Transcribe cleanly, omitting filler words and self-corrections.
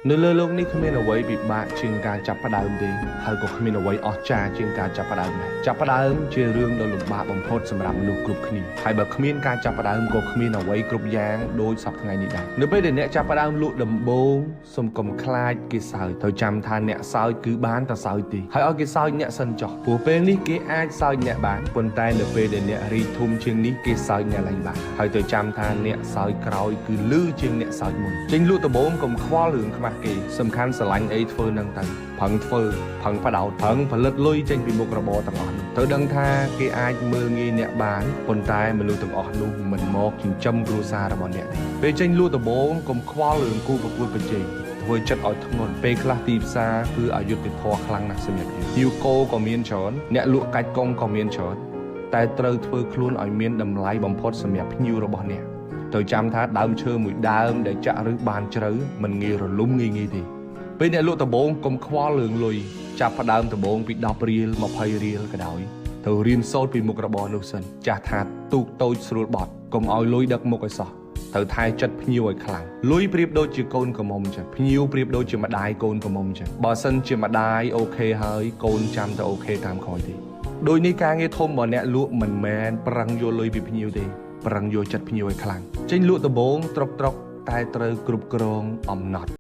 នៅលើលោកនេះគ្មានអ្វីពិបាកជាងការចាប់ផ្ដើមទេហើយក៏គ្មានអ្វីអស្ចារ្យជាងការចាប់ផ្ដើមដែរចាប់ផ្ដើមជារឿងដ៏លំបាកបំផុតសម្រាប់មនុស្សគ្រប់គ្នាហើយបើគ្មានការចាប់ផ្ដើមក៏គ្មានអ្វីគ្រប់យ៉ាងដូចសព្វថ្ងៃនេះដែរនៅពេលដែលអ្នកចាប់ផ្ដើមលក់ដំបូងសូមកុំខ្លាចគេសើចត្រូវចាំថាអ្នកសើចគឺបានតែសើចទេហើយឲ្យគេសើចអ្នកសិនចោះព្រោះពេលនេះគេអាចសើចអ្នកបានប៉ុន្តែនៅពេលដែលអ្នករីកធំជាងនេះគេសើចអ្នកឡើងបានហើយត្រូវចាំថាអ្នកសើចក្រោយគឺលឺជាងអ្នកសើចមុនចេញលក់ដំបូងកុំខ្វល់រឿងខ្មាស់គេសំខាន់ស្រឡាញ់អីធ្វើនឹងទៅប្រឹងធ្វើប្រឹងបដោតប្រឹងផលិតលុយចេញពីមុខរបរទាំងអស់នោះត្រូវដឹងថាគេអាចមើលងាយអ្នកបានប៉ុន្តែមនុស្សទាំងអស់នោះមិនមកចិញ្ចឹមគ្រួសាររបស់អ្នកទេពេលចេញលក់ដំបូងកុំខ្វល់រឿងគូប្រកួតប្រជែងធ្វើចិត្តឲ្យធ្ងន់ពេលខ្លះទីផ្សារគឺអយុត្តិធម៌ខ្លាំងណាស់សម្រាប់យើងយូកូក៏មានច្រើនអ្នកលក់កាច់កុងក៏មានច្រើនតែត្រូវធ្វើខ្លួនឲ្យមានតម្លៃបំផុតសម្រាប់ភ្ញៀវរបស់អ្នកត្រូវចាំថាដើមឈើមួយដើមដែលចាក់ឫសបានជ្រៅមិនងាយរលំងាយងាយទេពេលអ្នកលក់ដំបូងកុំខ្វល់រឿងលុយចាប់ផ្ដើមដំបូងពី10រៀល20រៀលក៏ដោយត្រូវរៀនសូត្រពីមុខរបរនោះសិនចាស់ថាទូកតូចស្រួលបត់កុំឲ្យលុយដឹកមុខឲ្យសោះត្រូវថែចិត្តភ្ញៀវឲ្យខ្លាំងលុយប្រៀបដូចជាកូនក្រមុំចឹងភ្ញៀវប្រៀបដូចជាម្ដាយកូនក្រមុំចឹងបើសិនជាម្ដាយ OK ហើយកូនចាំតែ OK តាមក្រោយទេដោយនេះការងារធំរបស់អ្នកលក់មិនមែនប្រឹងយកលុយពីភ្ញៀវទេប្រឹងយកចិត្តភ្ញៀវឲ្យខ្លាំងចេញលក់ដំបូងត្រុកត្រុកតែត្រូវគ្រប់គ្រងអំណត់។